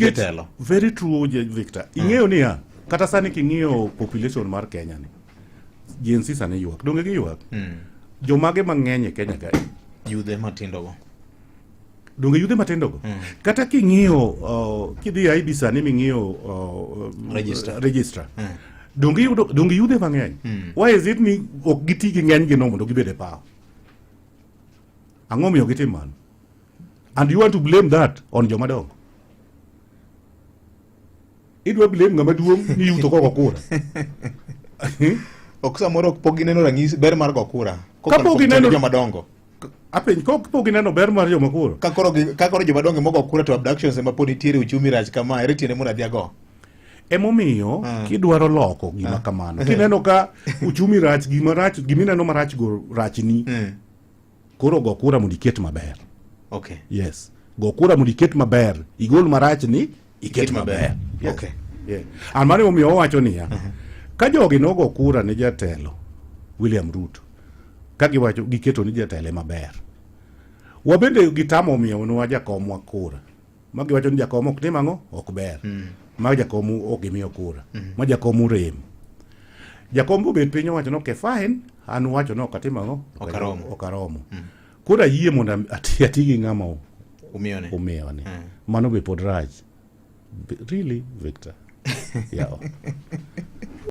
Nikech jatelo. Very true, Victor. Ing'eyo niya, kata sani king'iyo population mar Kenya ni, Gen Z sani ywak. Donge giywak? Jomage mang'eny e Kenya kae? Yudhe matindo go. Donge yudhe matindo go? Kata king'iyo kidhi IEBC sani ming'iyo Register. register. Donge yudo, donge yudhe mang'eny? Why is it ni ok giti gi ng'eny gi no mondo gibed e power? Ang'o miyo gitim mano? And you want to blame that on joma dongo? Idwa blame ng'ama duong' ni youth ok ogo kura? Ok samoro ok pok gineno ranyisi ber mar go kura. Kapok Kokalo kuom gineno- joma dongo. Apenj, kapok gineno ber mar joma kura. Ka koro joma dongo mogo kura to abductions ema pod nitiere, uchumi rach kama, ere tiende mondo adhi ago? Emomiyo kidwaro loko gima kamano, kineno ka uchumi rach, gima rach, gimineno marach go rachni, koro go kura mondo iket maber. Yes, go kura mondo iket maber, igol marach ni iket Iket maber. maber. Yes. Yeah. An mano emomiyo owacho niya, ka jogi nogo kura ne jatelo William Ruto, ka giwacho giketo ni jatelo ema ber, wabende gitamo miyonwa jakomwa kura, ma giwacho ni jakom ok tim ang'o, ok ber, ma jakom ok gimiyo kura, ma jakom urem, jakom bobet piny owacho ni okay, fine, an wacho ni ok atim ang'o? Ok aromo. Ok aromo. Koro ayie mondo ati gi ng'ama Umiyone. umiyoni. Mano be pod rach. Really, Victor, yawa.